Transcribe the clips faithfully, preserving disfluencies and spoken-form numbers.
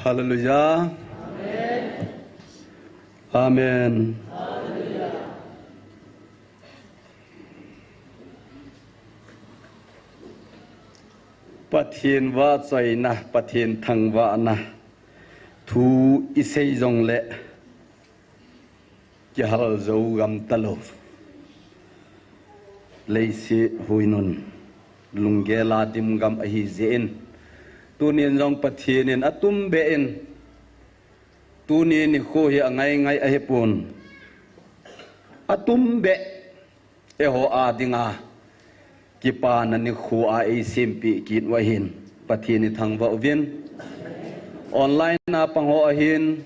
Hallelujah. Amen. Pathen vahchoina, Pathen thangvahna thu isei jongle kihal jou gam talou. Leiset huinun lunggel a dim gam ahi jeh in, tunin jong Pathen in atumbeh in, tuni nikho hi angai ngai ahipon, atumbeh eiho a dinga kipana nikho a eisempeh kit u ahin, Pathen ithangvah uvin. Online a pang ho ahin,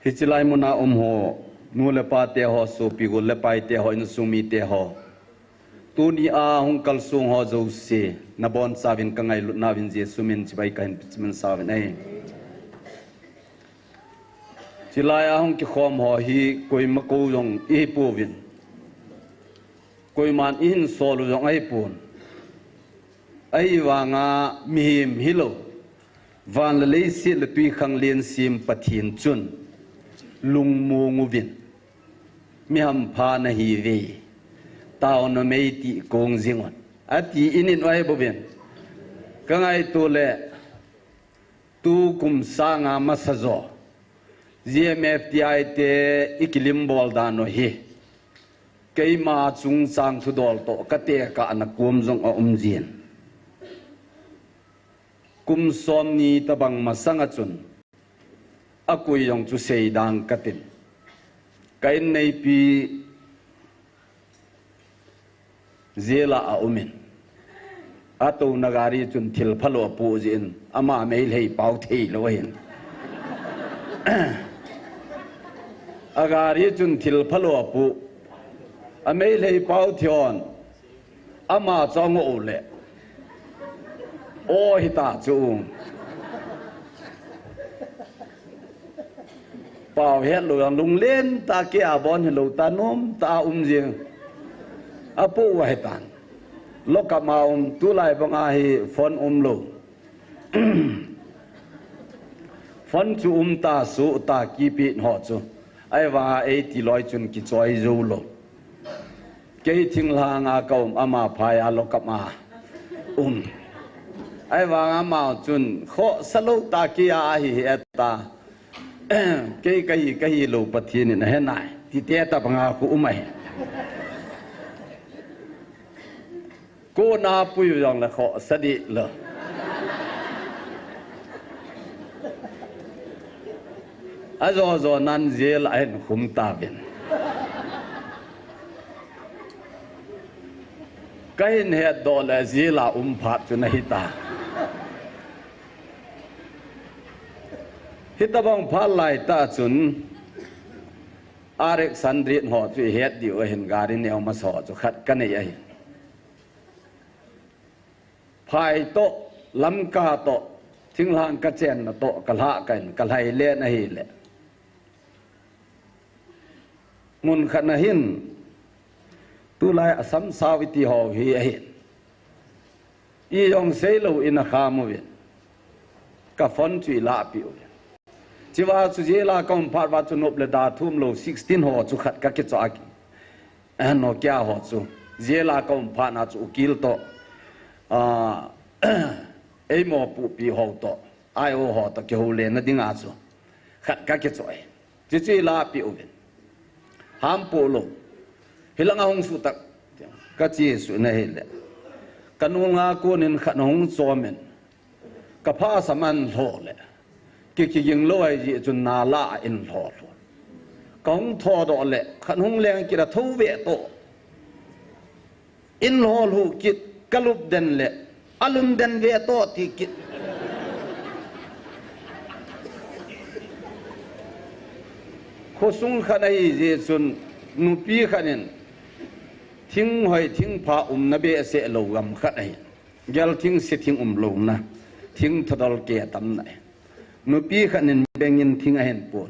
hiche lai muna um ho, nu le pa te ho, sopi gol le pai te ho, insung mite ho, tuni a hung kalsong ho jouse, nabonchauvin kangailutna uvin Jesu min chibai kahin pe chimin sauvin ahi. Chulai a hung kikhom ho hi koima kou jong ihipouvin, koiman ihin sol u jong ahipon. Ahivanga mihem hilou, van le leiset le twikhanglen sem Pathen chun lungmong uvin, mi hampha nahiuve, taona mei tih kong jingun, ati inin u ahibouvin. Kangaito le, tukum sanga masa jo GMFDI te ikilim bol dan u hi keima chungchang thudol toh katekahna kom jong aumjin. Kum somni tobang masanga chun akoi jong chu seidan katin, ka inneipi jail a aumin, atouna gari chun thil phalou apoh jeh in ama meilhei pao theilou ahin. Agari chun thil phalou apoh, ameilhei pao thei hon ama chu angoh u le, o hita chu, pao hetlou jong lunglen tah a kei a bon hilou tah a nomtah a um jing, apoh u ahitan. Lockup a um, tulai banga hi phone umlou. Phone chu umta, suhta, kipeh ho chu, ahivanga eiti loi chun kichoi joulou. Kei thinglhanga kaum, ama phai a lockup a um, ahivanga ama chun khohsa lou tah a kei a ahi heta. Kei kahi, kahilou Pathen in ahenai, tite tobanga khu um ahi. Kona pui jongle khohsa deh lou. Ajo jo nan jail a ahin khum tauvin. Kahin hetdoh le jail a um phat chu ahita. Hitobang phat laitah chun RX hundred ho chu ihet diu ahin, gari neo masa ho chu khat kanei ahin. Phai toh, Lamka toh, thinglhang kachenna toh kalhah kah in, kalhailen ahile, mun khat na hin, tulai Assam sao iti ho hi ahin, ijong seilou in akham uvin, ka phone chu ilahpeh uvin. Chua chu jail a kaum phat uva chu nop le da thumlou sixteen ho chu khat kakichoh a, Nokia ho chu, jail a kaum phat na chu ukil toh, eimopohpi ho toh, IO ho toh kihoulenna dinga chu khat kakichoh e. Chuchu ilahpeh uvin, hampoh lou, hilanga hung suhta, kachesuh in ahile, kanunga konin khat ahung chomin, kaphasam ahin lho le, ki, kiging lou ahijeh chun nala a ahin lho lhu. Kahung thodoh le khat hung leng kit, athou vetoh, ahin lho lhu kit, kalupden le alumden vetoh ti kit. Khosung khat ahijeh chun nupi khat in thinghoi thingpha umna behseh lou gam khat ahin, gel thing se thing umlouna, thing thudol keh atamna ahin, nupi khat in beng in thing ahin pon,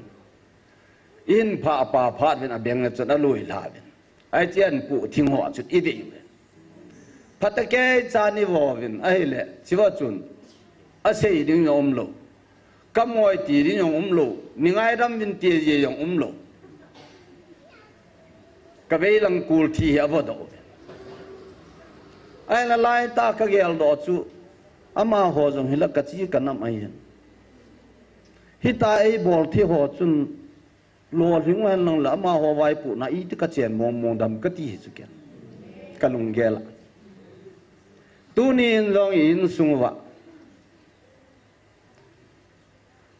ihin phah pah phat uvin abeng a chun alui lha uvin, ahiche ahin poh thing ho chun ivei uvin. Phatakei cha ni vovin ahile, chiva chun asei ding jong umlou. Kamoi ti ding jong umlou. Ni ngaidam vin ti ji jong umlou. Ka veilang kul thi hi avodoh. Aina laitah ka geldoh chu, amaho jong hila kachi kanam ahin. Hita eibol thi ho chun, lolhing uhen lang le amaho vaipohna iti kachen mong mong dam kati hi chu ken. Kalunggel a. Tunin jong i insung uva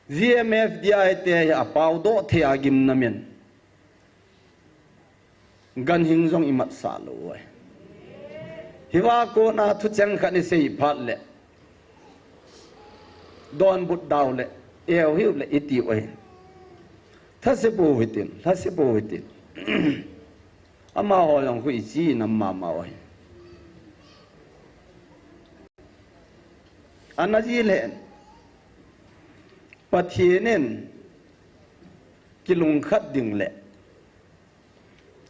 G M F D I te hi apaodoh thei a gimnam in ganhing jong imatsah lou uve. Hiva kona thucheng khat isei phat le, donbut dau le, eu hiu le iti uve. Thase pou hitin, lhase pou hitin. Amaho jong khu ichi nam mama uve. Ana jile, Pathen in kilungkhat ding le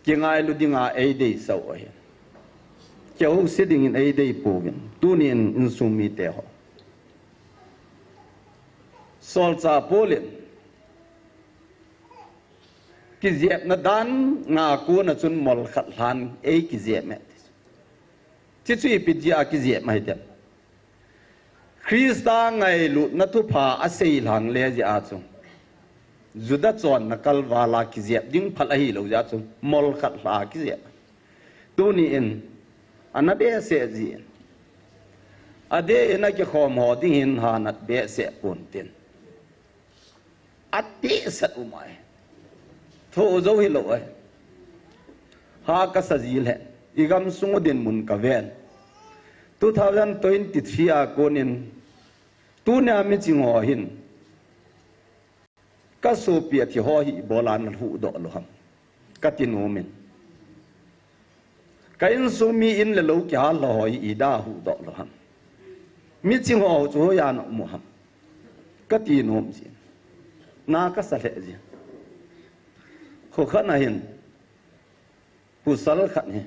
kingailu dinga eideisah u ahi. Kihouse dingin eidei pouvin, tunin insung mite ho. Solchah Paul in kijepna dan nga kona chun mol khat lhan eikijep e. Chuchu ipi jeh a kijep ahi tem? Christa ngailutna thupha asei lhang le jeh a chu, Juda chonna kalval a kijep ding phal ahilou jeh a chu, mol khat lha kijep. Tuni in ana behseh jin, adeh in akikhom ho ding hin hanat behseh pontin. Atehsat um ahi. Tho jou hilou ahi. Ha kasa jile, igamsung u dinmun kaven. Two thousand twenty-three a konin, tunia miching ho hin, kasopi athi ho hi ibola nahuhdoh lou ham, kati nomin. Ka insung mi in le lou kihal ho hi ida huhdoh lou ham? Miching ho chu hoiya na um u ham, kati nom jin. Na kasa lheh jin. Khokhat na hin, pasal khat hi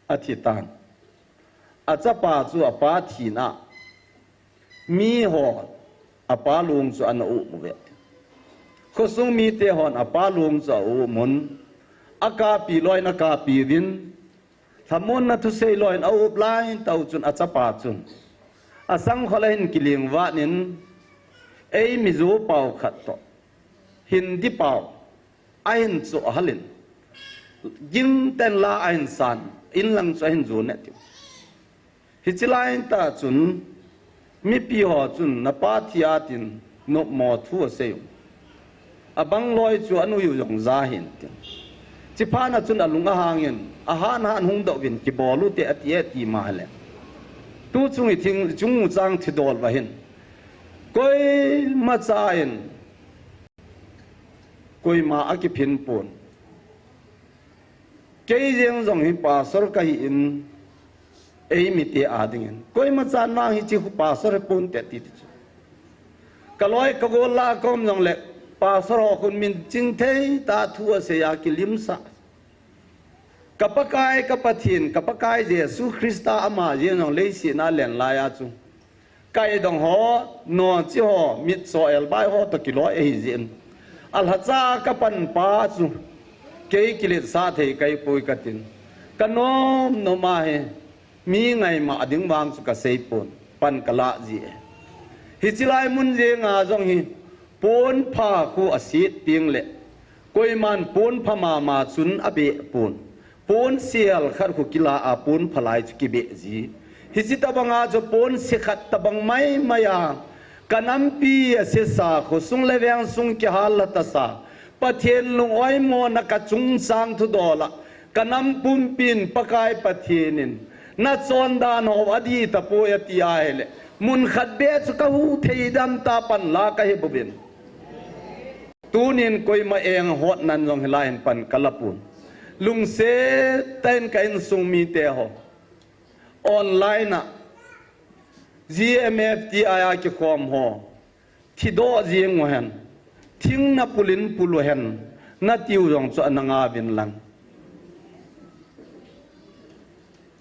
athitan. Achapa chu apa thina miho apa long chu ana um uve. Khosung mite hon apa long chu aum un, akapi loin akapi uvin, lhamonna thusei loin aup laitah u chun achapa chun asangkhol a hin kilingvanin, ei Mizo pao khat toh Hindi pao ahin chohhalin, gingten la ahin san, inlang chu ahin jon e tiu. Hiche laitah chun mipi ho chun napa thi a tin nopmo thu asei u, abang loi chu anui u jong ja hin tin. Chiphat na chun alung ahangin, ahan han hungdoh uvin, kibol ute ati e, ati male, tuchung ithing chung uchang thidol va hin koimacha in koima akiphin pon. Kei jeng jong hi pastor kahin, eimite adingin koimachan vang hiche khu pastor hi ponte ti ti chu. Kaloi kagol lah a kaum jongle, pastor ho khun min chingthei tah thu asei a kilimsah. Ka Pakai, ka Pathen, ka Pakai Jesu Christa ama jeng jong leiset a alen lai a chu, kaidong ho, noche ho, mitcho elbai ho toh kiloi ahi jeh in, alhacha kapan pa chu kei kiletsah thei kahipoi katin, kanom nom ahi. Mi ngaima ding vang chu kasei pon, pan kalah ji e. Hiche lai mun jenga jong hi ponpha khu aset tengle, koiman ponpha mama chun abeh pon. Ponsel khat khu kila a ponpha lai chu kibeh ji. Hiche tobanga chu ponse khat tobang maimai a, kanampi asesa, khosung le vengsung kihal lhatasa, Pathen lung oimona kachungchang thudol a, kanam pumpin Pakai Pathen in nachondan ho adih tapoi ati ahile, mun khat beh chu kahuh thei dam tah pan la kahi bouvin. Tunin koima eng hotnan jong hilai hin pan kala pon. Lungset tah in ka insung mite ho, online a G M F D I a kikhom ho, thidoh jeng uhen, thing napul in pul uhen, natiu jong chu ana ngauvin lang.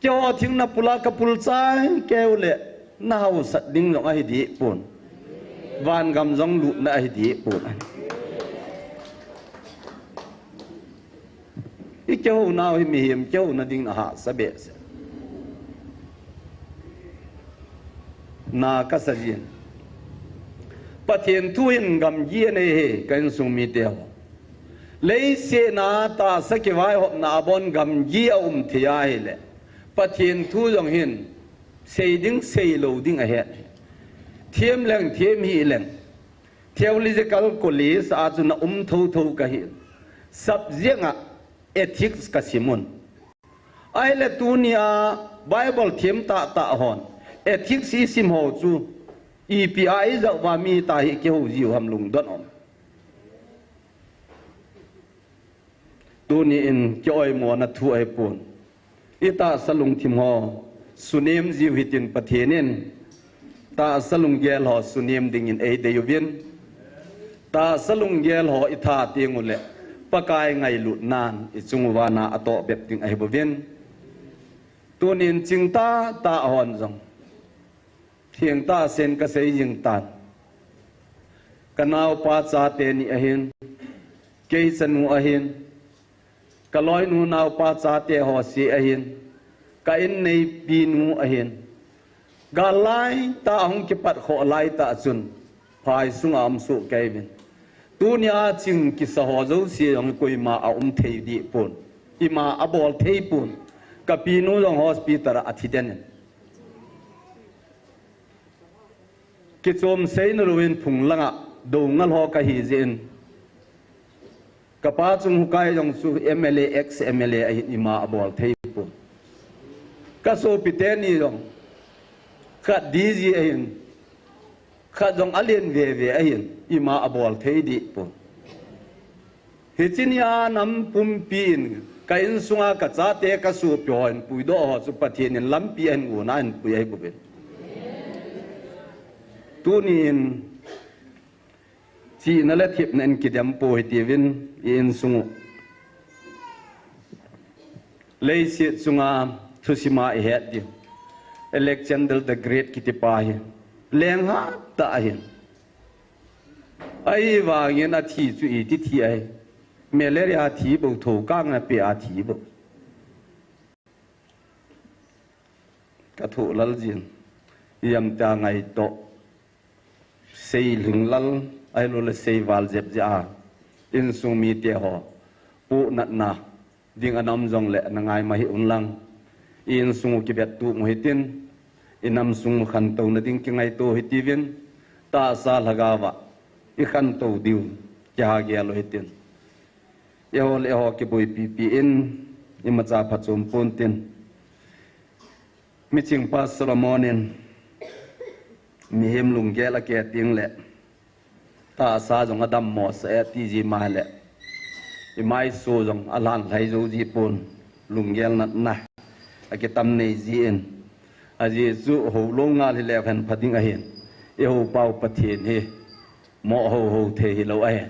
Keiho thing na pula ka pul chai keu le, na hausat ding jong ahi dih pon. Van gam jong lutna ahi dih pon. I keiho nau hi mihem keiho na ding na hahsa behseh. Na ka sa jin. Pathen thu hin gamgi anei hi ka insung mite ho. Leiset na tahsa kivaihopna a bon gamgi a um thei ahile, Pathen thu jong hin sei ding sei lo ding ahet. Them leng them hih leng, theological college a chu na um thotho ka hi. Subject a ethics ka sim un. Ahile tunia Bible them tahtah hon ethics i sim ho chu ipi a i jao uva mi ta hi kihou jiu ham lungdon um. Tuni in kioimona thu ahipon. I tahsa lungthim ho sunem jiu hitin Pathen in tahsa lunggel ho sunem dingin eidei uvin. Tahsa lunggel ho i that teng ule Pakai ngailutnan i chung uva na atoh bep ding ahi bouvin. Tunin chingtah tah hon jong thengtah sen ka sei jing tan. Ka naopa chate ni ahin, kei chanu ahin, ka loinu naopa chate ho si ahin, ka in neipi nu ahin. Gal laitah hung kipat khoh laitah chun phai sunga um soh kei uvin. Tunia ching kisa ho jouse jong koima a um thei dih pon. Ima a bol thei pon. Ka pinu jong hospital a athi den in. Kichom sei na louvin phung langa dou ngal ho ka hi jeh in. Ka pa chung hukai jong chu M L A, ex M L A ahin ima a bol thei pon. Ka sopi teni jong khat D G ahin, khat jong alen veve ahin, ima a bol thei dih pon. Hiche nia nam pumpi in ka insunga ka chate ka sopi ho in puidoh ho chu Pathen in lampi ahin gona ahin pui ahi bouvin. Tuni in chihna le thepna in kidem pou hitiuvin i insung u. Leiset chunga thusima i het diu. Alexander the Great kiti pa hi lenghat tah ahin. Ahivangin athi chu iti thi ahi. Malaria thi bou, thokang na pe a thi bou. Ka thoh lal jin. Iam ta ngai toh. Sei lhinglal, ahilou le sei val jep jeh a. Insung mite ho. Pu natna. Ding anam jongle na ngai ma hih un lang. I insung u kivettup u hitin. I namsung u khantouna ding kingaito hitiuvin. Tahsa lhagao va. I khantou diu. Kiha gel u hitin. Eiho le eiho kiboipipi in, imacha phachom pontin. Miching pa Solomon in, mihem lunggel akeh teng le, tahsa jong adammo sah e ti ji ma le, imaiso jong alhan lhai jou ji pon, lunggel natna akitam nei ji in, ajeh chu houlou ngal hile khan pha ding ahin, eiho pau Pathen hi, Mo ho ho thei hilou ahi.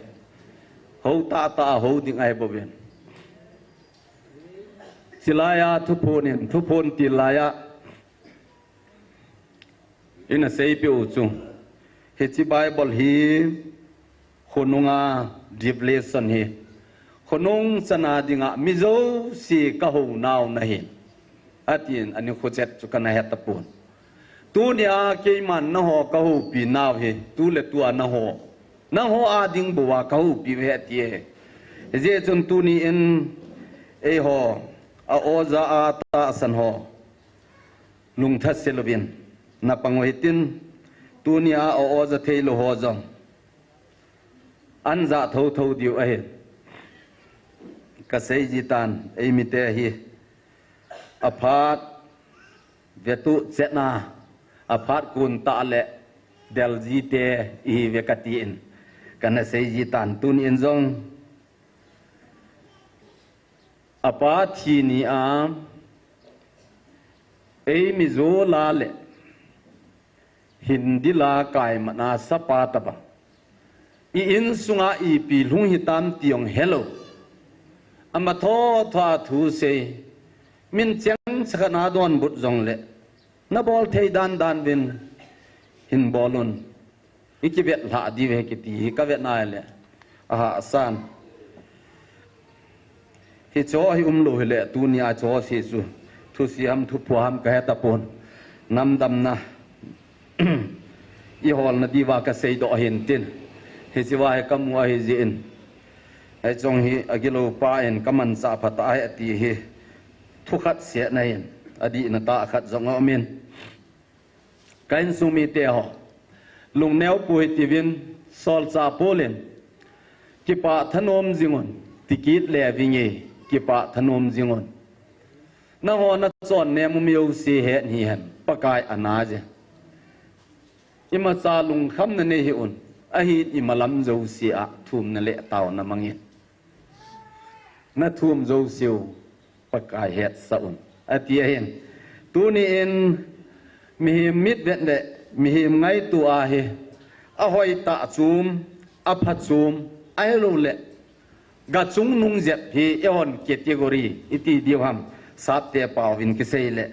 Ho tahtah ho ding ahi bouvin. Chilai a thuphon in, thuphon til lai a. Ina seipeh u chu. Hiche Bible hi khonunga revelation hi. Khonung chana dinga mi jouse kahou nau nahin. Atin, ani khochet chu kana hetapon. Tunia keiman nangho kahoupi nau hi, tuletua nangho. Nangho a ding bou a kahoupi u ahi ati e. Hijeh chun tuni in eiho, a oja a tahsan ho. Lungtha selouvin. Napang u hitin, tunia a oja theilou ho jong. An ja thotho diu ahi. Kasei jitan, eimite hi. Aphat, vetuh chetna, aphat kun tah le, del jite, ihiuve katin. Kana sei jitan, tuni in jong. Apa thi ni a, eimi jola le, Hindi la kaimatna sapa tabang. I insunga ipi lhung hitam ti jong helou. Ama thotho a thusei. Min cheng sakhat na donbut jongle, nabol thei dan dan uvin hin bol un. I kivet lha diu ahi kiti hi kavet na le, ahahsa in. Hiche hi umlou hile, tunia hiche hi chu thusim ham, thuphua ham kahe tapon. Namdamna i holna diuva kaseidoh ahin tin. Hiche hi kamu ahi jeh in, hiche hi agilou pa in kamanchah phat ahi ati hi. Thu khat seh nahin, adihna tah khat jong aumin. Ka insung mite ho, lungneo poi tiuvin, solchah Paul in, kipah thanom jingun, tikit le vinge, kipah thanom jingun. Nangho nachon nem um jouse het hihen, Pakai ana je. Imacha lungkhamna nei hih un, ahin imalam jouse a thumna le taona mangin. Nathum jouseu Pakai hetsah un, ati ahin. Tuni in mihem mitvet le mihem ngaito ahi, ahoitah chom, apha chom, ahilouleh gachung nung jep hi eihon category iti diu ham, sapte paovin kisei le,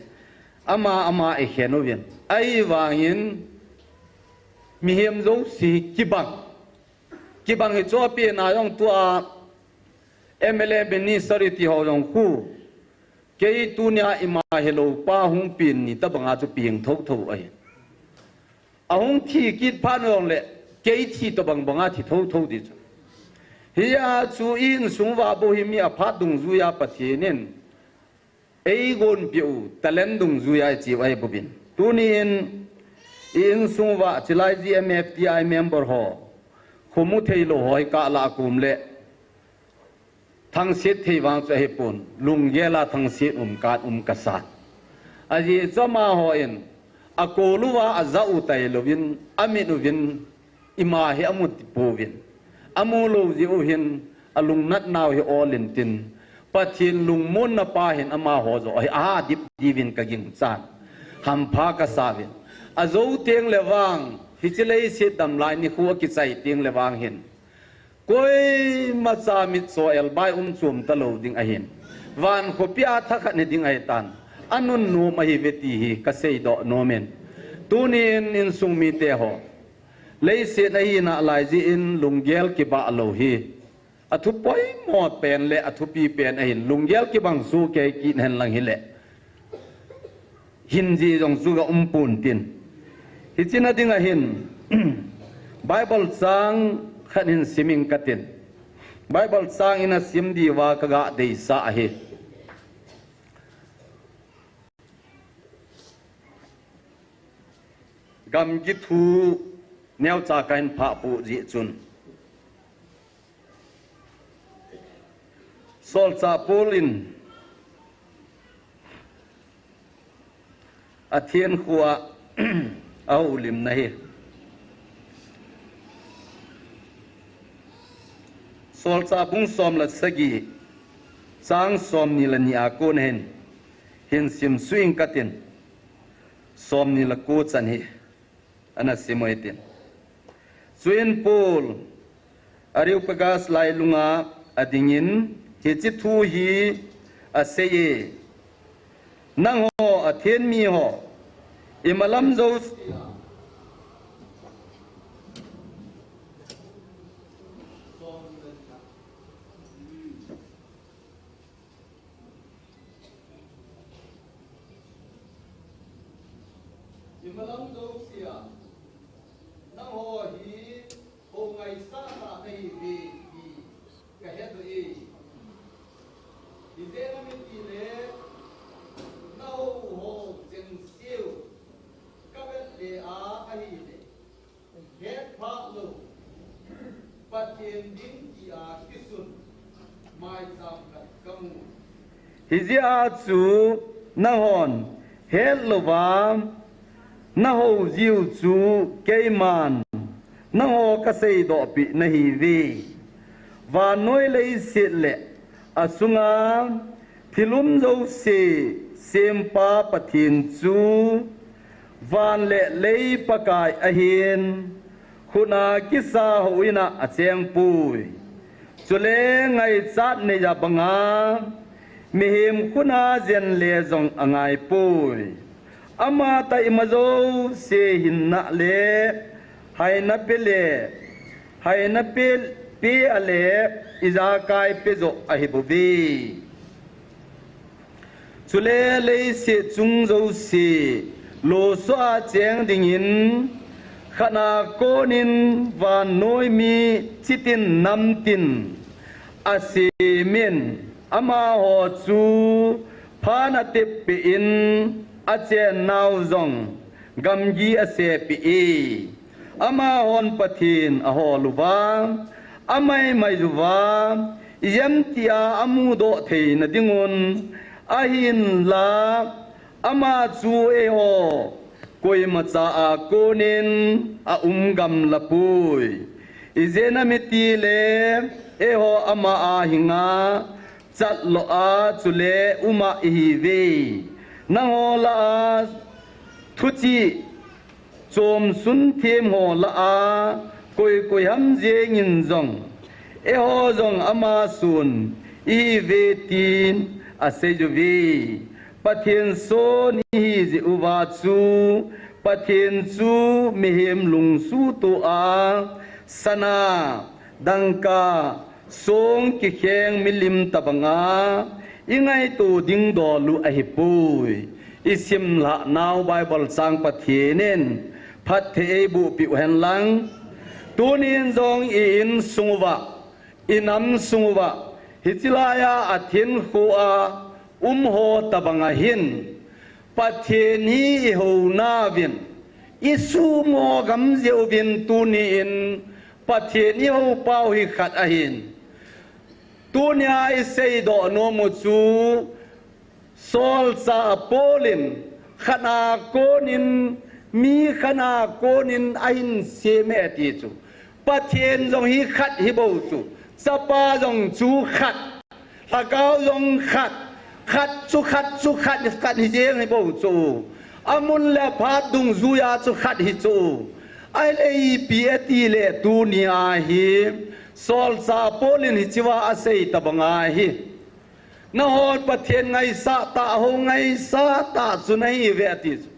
ama ama ikhen uvin. Ahivangin mihem jouse kibang. Kibang hi chu apen a jong tua M L A minister iti ho jong khu. Kei tunia ima helou pa hung pen ni tabanga chu peng thotho ahi. Ahung thi kit phat jongle kei thi tobang banga thi thotho di chu. Hia chu i insung uva bou hi mi aphat dungjuia Pathen in eigonpeh u talent dungjuia icheu ahi bouvin. Tuni in i insung uva chilai G M F D I member ho, khomu theilou ho hi kalah a kom le thangset thei vang chu ahipon, lunggel a thangset um kan um kasan. Ajeh chu amaho in akol uva ajah u tailouvin, amit uvin, ima hi amu pouvin. Amu lou jeh u hin alungnatnau hi ol intin, Pathen lungmonna pa hin amaho joh hi ahadip diuvin kaginchan. Hampha kasauvin. Ajou teng le vang, hiche leiset damlai nikho akichai teng le vang hin, koimacha mitcho elbai um chom talou ding ahin. Van khopia thakhat hi ding ahitan. Anunnom ahiuve ti hi kaseidoh nomin. Tuni in insung mite ho, leiset a hina lai jeh in lunggel kibah lou hi athu poimo pen le athupi pen ahin, lunggel kibang soh kei kit hen lang hile, hin ji jong chu ga um pon tin. Hiche na dinga hin Bible chang khat hin sim inge katin. Bible chang ina sim diuva kaga deisah ahi. Gamgi thu neocha kahin phah poh jeh chun, solchah Paul in Athens khoa ahoulimna hi. Solchah bung som le sagi, chang somni le ni a kon hin, hin simsuh inge katin, somni le ko chan hi ana sim u hitin. Chuin Paul, Areopagus lailunga adingin, hiche thu hi aseiye, nangho Athens miho, imalam jouse Imalam jousea, nangho hi hou ngaisah tah nahiuve ti kahet u ahi. Ijeh inem itile, nahou ho chengse u kavet le a ahile, hetphah lou Pathen ding tia kisun maicham khat kamu. Hijeh a chu nanghon hetlouva nahou jiu chu keiman nangho kaseidohpeh nahiuve. Vannoi leiset le asunga thil um jouse sempa Pathen chu van le lei Pakai ahin, khutna kisa houin a achengpoi. Chule ngaichat neiya banga Mihem khut a jen le jong angaipoi. Ama tah ima jouse hinna le haina pe le, haina pe, pe a le ijakai pe joh ahibouve. Chule leiset chung jouse losoh a cheng dingin khat a konin vannoi mi chitin namtin asemin, amaho chu phan ateppeh in, achennau jong gamgi asepeh e. Amahon Pathen ahol uva, amaimai uva, ijemtia amudoh theina dingun, ahinla ama chu eiho koimacha a konin aum gamlapoi. Ijeh inem itile eiho ama a hinga chatlo a chule uma ihiuve. Nangho lah a thuchih chomsun themho lah a koi koi ham jengin jong eiho jong ama son ihiuve tin aseiyuve. Pathen son ihi jeh uva chu Pathen chu mihem lungsuhtoh a sana, dangka, song kikheng milim tobanga ingaito ding dol u ahipoi. Isimlhahnau Bible chang Pathen in phatthei eiboh peh uhen lang. Tunin jong i-insung uva, inam sung uva, hiche laiya athinkho a umho tobanga hin Pathen hi ihouna uvin, isuhmo gamjeh uvin tunin Pathen ihoupau hi khat ahin. Tunia iseidoh nomu chu solchah Paul in khat a konin, mi khat a konin ahin seme ati chu. Pathen jong hi khat hibou chu. Chapa jong chu khat. Lhagao jong khat. Khat chu khat chu khat, khat hijeng hibou chu. Amun le aphat dungjuiya chu khat hichu. Ahile ipi atile tunia hi solchah Paul in hichea asei tobanga hi. Nahon Pathen ngaisah tah, hou ngaisah tah chu nahiuve ati chu.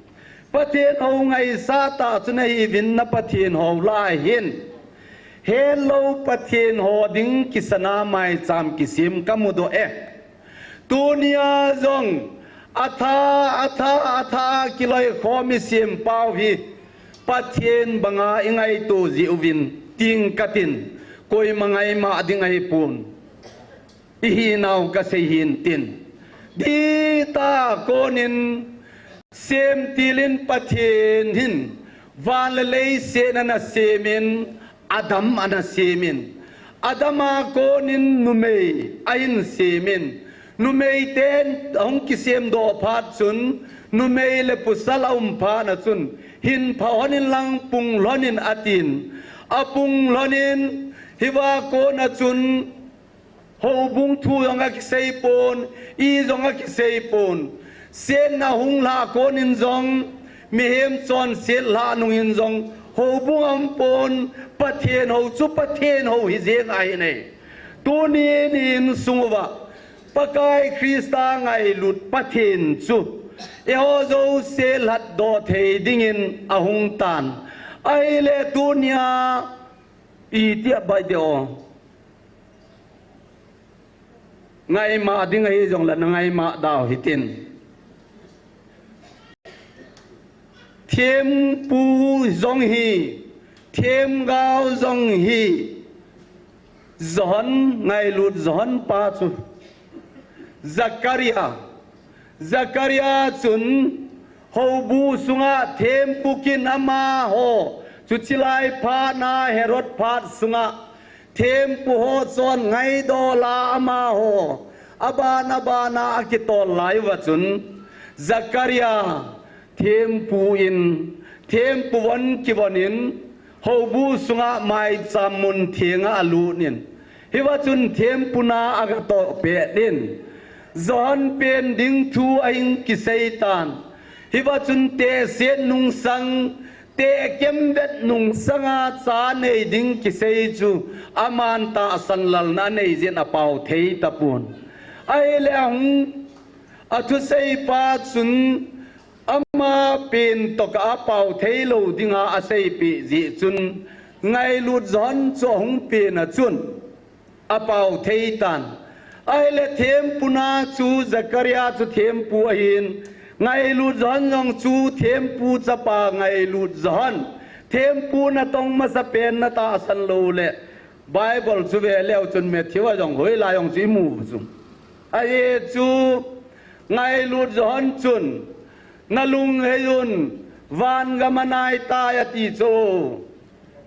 Pathen hou ngaisah tah chu nahiuvin na Pathen hou lah a hin hetlou Pathen ho ding kisana maicham kisem kamudoh e. Tunia jong atha, atha, atha kiloikhom isempau hi Pathen banga ingaito jeh uvin tin katin, koima ngaimah ding ahipon. Ihinau kasei hintin. Dihtah a konin semtilin Pathen hin van le leiset ana semin, Adam ana semin. Adam a konin numei ahin semin. Numei ten ahung kisemdoh phat chun, numei le pasal aum phat a chun, hinpha lhonin lang pung lhonin atin. Apung lhonin, hiva kona chun, houbung thu jong akisei pon, i jong akisei pon. Setna hung lhah konin jong, mihem chonset lhah nungin jong, houbung aum pon, Pathen hou chu Pathen hou hijeng ahi nai. Tuni insung uva, Pakai Christa ngailut Pathen chu, eiho jouse lhatdoh thei dingin ahung tan. Ahile tunia, itia bai de o. Ngaima ding ahi jongle na ngaima dau hitin. Thempu jong hi, themgao jong hi, Johan ngailut Johan pa chu. Zakaria, Zakaria chun houbu sunga thempu kin amaho, chuche lai phat na Herod phat sunga thempu ho chon ngaidola amaho, aban abana akitol lai uva chun, Zakaria thempu in, thempu von kivon in, houbu sunga maicham mun thenga alut in, hiva chun thempu na agatoh pet in, Johan pen ding thu ahin kisei tan. Hiva chun tehset nungsang, tehkem vet nungsanga cha nei ding kisei chu, aman tahsan lalna anei jin apao thei tapon. Ahile ahung, athusei pa chun ama pen toh kah a pao thei lou dinga aseipeh jeh chun ngailut Johan chu ahung pen a chun apao thei tan. Ahile thempu na chu Zakaria chu thempu ahin, ngailut Johan jong chu thempu chapa ngailut Johan, thempu natong masapen natahsan lou le Bible chu ve leu chun Matthew a jong hoilai jong chu imu chu. Ahi chu ngailut Johan chun, nalunghei un, van gam anai tai ati chu.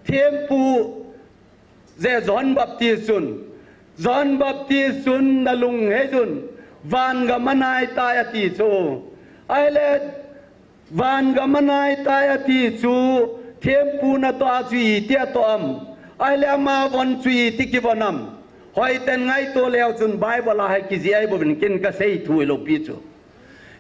Thempu je Johan Baptist chun, Johan Baptist chun nalunghei un, van gam anai tai ati chu. Ahile van gam anai tai ati chu, thempu natoh a chu iti atoh am? Ahile ama von chu iti kivon am? Hoiten ngaito leu chun Bible a hi kijih ahi bouvin kin kasei thu hilou pi chu.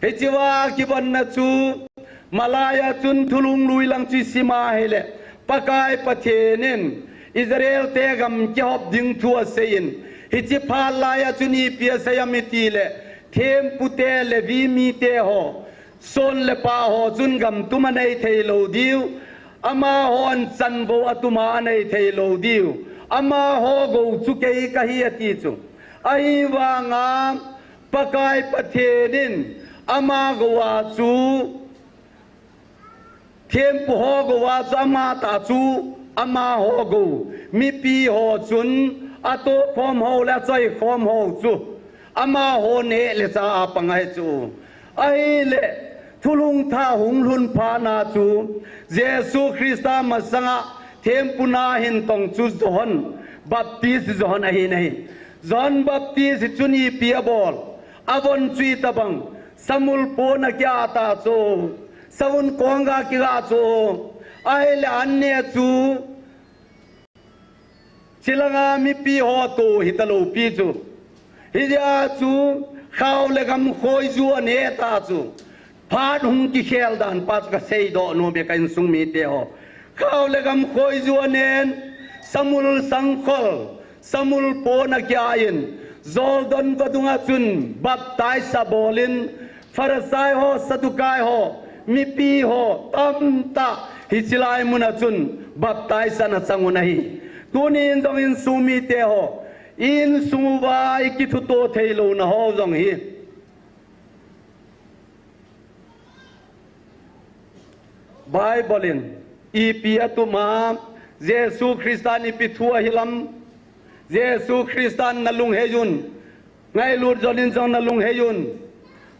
Hichea kivonna chu, malai a chun thulhung lui lang chu isim a ahile, Pakai Pathen in Israel te gam kihop ding thu aseiyin, hiche phat lai a chun ipi asei am itile, thempu te, Levi mite ho, son le pah ho chun gam tum anei thei lou diu, amahon chanvou atum a anei thei lou diu, amaho gou chu kei kahi ati chu. Ahivanga Pakai Pathen in ama gou a chu, thempu ho gou a chu ama tah chu, amaho gou, mipi ho chun atohkhom ho le achoikhom ho chu amaho neh le chah a pang ahi chu. Ahile, thulhung thah hung lhun phat na chu, Jesu Christa masanga thempu na hin tong chu Johan, Baptist Johan ahin ahi. Johan Baptist chun ipi abol, avon chu itobang, samul pon akiah ta chu, savun kong ga kiga chu, ahile an neh chu, chilanga mipi ho toh hita lou pi chu. Hijeh a chu khao le gam khoiju aneh ta chu. Phat hung kikhel dan pa chu kasei doh nom e ka insung mite ho. Khao le gam khoiju anen, samul sangkhol, samul pon akiah in, Jordan vadung a chun baptize abol in, Pharisai ho, Saddukai ho, mipi ho tamtah hiche lai mun a chun baptize ana chang un ahi. Tunin jong insung mite ho, insung uva ikithuto thei louna ho jong hi Bible in ipi atum a, Jesu Christan ipi thu ahil am, Jesu Christan nalunghei un, ngailut Johan in jong nalunghei un.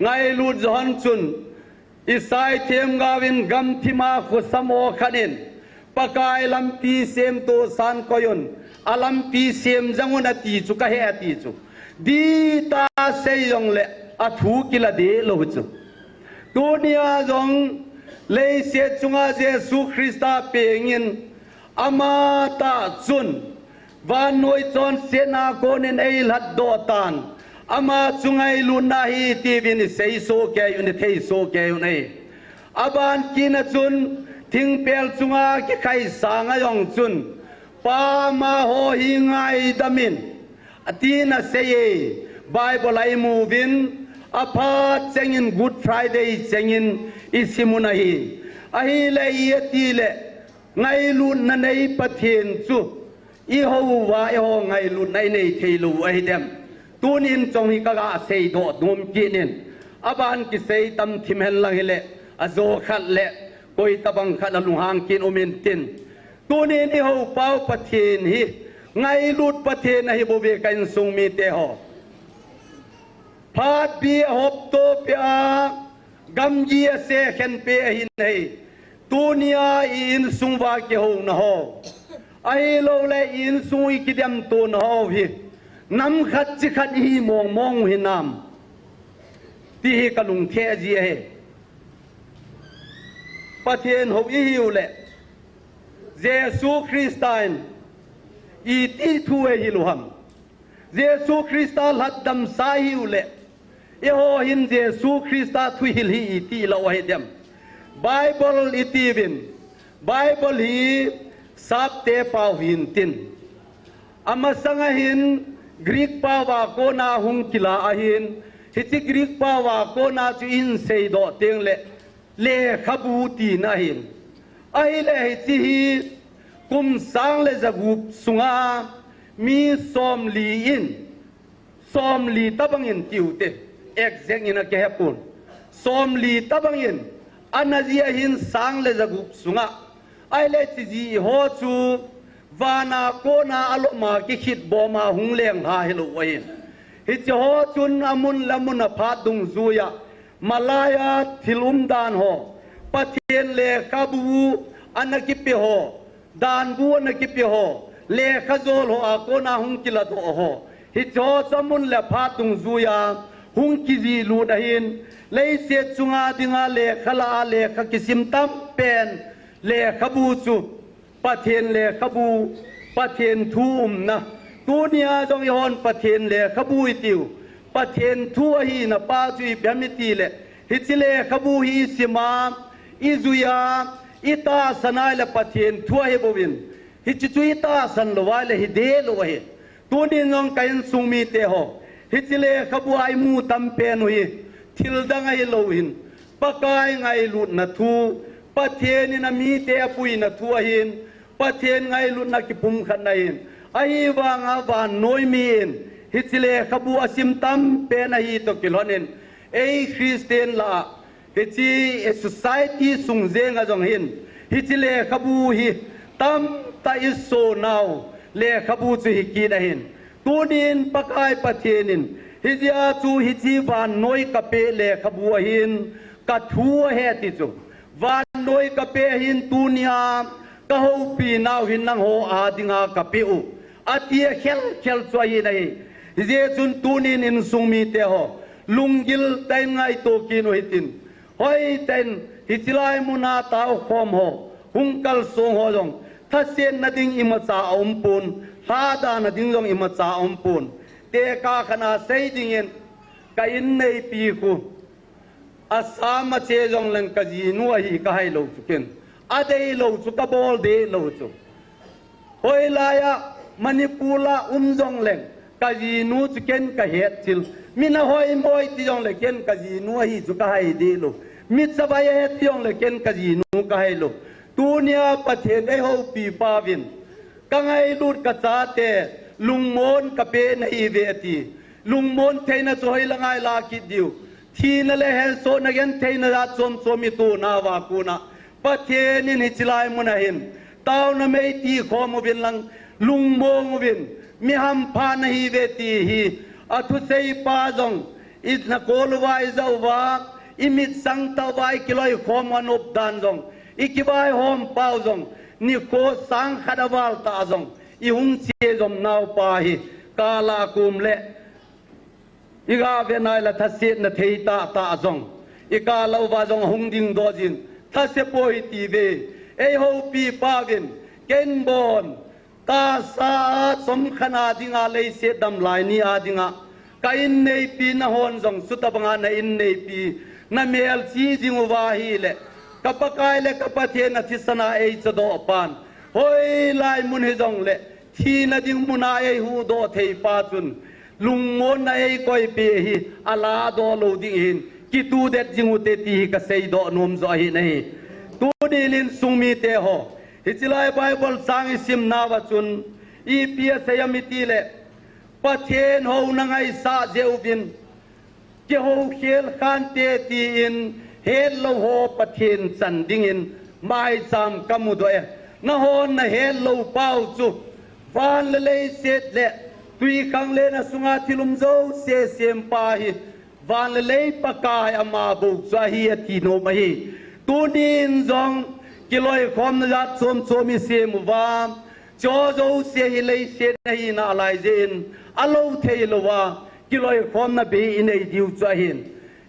Ngailut Johan chun Isai themgao in gamthim a khosam aw khat in, Pakai lampi semtoh san koi un, alampi sem jang un ati chu kahe ati chu. Dihtah sei jongle athu kila deh lou chu. Tunia jong leiset chunga Jesu Christa pengin, amatah chun vannoi chonsetna konin eilhatdoh tan, ama chu ngailutna ahi tiuvin isei sohkei un, ithei sohkei un ahi. Aban kit a chun thingpel chunga kikhai sanga jong chun, Pa, amaho hi ngaidam in, atin asei e. Bible a imu uvin, aphat chengin Good Friday chengin isim un ahi. Ahile iti le, ngailutna nei Pathen chu ihou uva eiho ngailutna inei thei lou u ahidem? Tunin chong hi kaga seidoh nom kit in, aban kisei tam thim hen lang hile, ajo khat le koi tabang khat a lunghang kit um intin. Tunin ihou pau Pathen hi ngailut Pathen ahi bouve ka insung mite ho. Phat bi ahop to peh a, gamgi asekhen peh ahin ahi. Tunia i insung uva kihouna ho, ahilouleh i insung u ikidemtona ho hi, nam khat chi khat ihi mong mong u hinam, ti hi kalungthim ji ahi. Pathen hou ihiu le, Jesu Christa in iti thu eihil u ham? Jesu Christa lhatdamsa ihiu le, eiho hin Jesu Christa thuhil hi iti ilah u ahidem? Bible itiuvin, Bible hi sapte pau hintin. Amasanga hin Greek pao a kona hung kila ahin, hiche Greek pao a kona chu in seidoh teng le lekhabu tina ahin. Ahile hiche hi kum sang le jagup sunga mi somli in, somli tabang in tiu te, exact in a kihepon. Somli tabang in, ana ji ahin sang le jagup sunga. Ahile hiche ji ho chu vana kona aloma kikhit boma hung lenglha hilou ahin. Hiche ho chun amun le amun a phat dungjuia, malaiya thil umdan ho, Pathen lekhabu ana kipe ho, danbu ana kipe ho, lekha jol ho a kona hung kiladoh ho, hiche ho chu amun le phat dungjuia hung kijihlut ahin, leiset chunga dinga lekha la a lekha kisim tampen lekhabu chu Pathen lekhabu, Pathen thu umna. Tunia jong eihon Pathen lekhabu itiu, Pathen thu ahina pa chu ipi ham itile, hiche lekhabu hi isima, ijuia, itahsan a ahile Pathen thu ahi bouvin, hiche chu itahsan lou ahile hideh lou ahi. Tunin jong ka insung mite ho, hiche lekhabu a imu tampen u hi thil dang ahilou hin, Pakai ngailutna thu, Pathen in amite apuina thu ahin, Pathen ngailutna kipumkhatna ahin, ahivanga vannoi mi in hiche lekhabu asim tampen ahi toh kilhonin, ei Christian lah a, hiche society sung jenga jong hin, hiche lekhabu hi tamtah isonau lekhabu chu hikit ahin. Tunin Pakai Pathen in, hijeh a chu hiche vannoi kapeh lekhabu ahin, kathu ahi ati chu. Vannoi kapeh ahin, tunia kahoupinau hin nangho a dinga kapeh u, ati a khelkhel chu ahi nahi. Hijeh chun tunin insung mite ho, lunggil tah in ngaito kit u hitin. Hoitah in hiche lai muna taokhom ho, hung kalsong ho jong, thasetna ding imacha aumpon, lhadana ding jong imacha aumpon. Tekah khat a sei dingin, ka inneipi khu Assam a che jongleng kajinu ahi kahailou chu ken, adeilou chu kabol dehlou chu. Hoilai a Manipur a um jongleng kajinu chu ken kahetchil. Min ahoimo ti jongle ken kajinu ahi chu kahai dehlou. Mi chavai ahi ti jongle ken kajinu kahailou. Tunia Pathen eihoupi pauvin, kangailut kachate lungmon kapeh nahiuve ati. Lungmon theina chu hoilanga ilakit diu? Thina le hensona gentheina jat chomchom itoh nauva kona, Pathen in hiche lai muna hin taona mei tikhom uvin lang, lungmong uvin, mi hampha nahiuve ti hi athuseipa jong, inakol uva, ijah uva, imit sangtah uva ikiloikhom u anop dan jong, ikivaihom pau jong, nikho sang khat aval tah jong ihung che jom naupa hi, kala kum le iga ve naile thasetna thei tahtah jong, ikal uva jong ahung dingdoh jin, thase poi tiuve. Eihoupi pauvin, ken bon, tahsa a chomkhat a dinga leiset damlai ni a dinga, ka inneipi nahon jong chutobanga na inneipi namelchih jing uva ahile, ka Pakai le ka Pathen athisan a eichadoh pan, hoilai mun hijongle thina ding muna eihuhdoh theipa chun, lungmonna eikoipeh hi aladoh lou ding ahin, kituhdet jing ute ti hi kaseidoh nom joh ahi nahi. Tunin insung mite ho, hiche lai Bible chang isimnauva chun ipi asei ham itile, Pathen houna ngaisah jeh uvin kihoukhel khante tin hetlou ho Pathen chan dingin maicham kamudoh e. Nahon nahetlou pau chu, van le leiset le twikhanglen a sunga thil um jouse sempa hi van le lei Pakai ama bou chu ahi ati nom ahi. Tunin jong kiloikhomna jat chomchom isem uva, hicheho jouse hi leiset ahi nalai jeh in alou theilouva kiloikhomna bei inei diu chu ahin.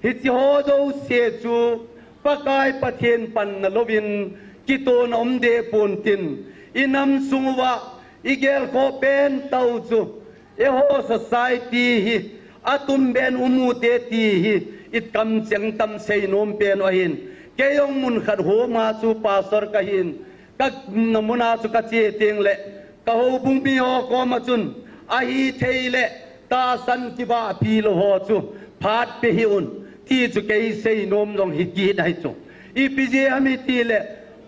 Hicheho jouse chu Pakai Pathen panna louvin kitona um dehpon tin, inam sung uva igelkhoh pentah u chu eiho society hi atumben um ute ti hi ikamcheng tam seinom pen u ahin. Kei jong munkhat homa chu pastor kahin, ka umna muna chu kache tengle, ka houbung miho koma chun Ahithei le tahsan kibahpi lou ho chu phat pe hih un ti chu kei seinom jong hi kit ahi chu. Ipi jeh ham itile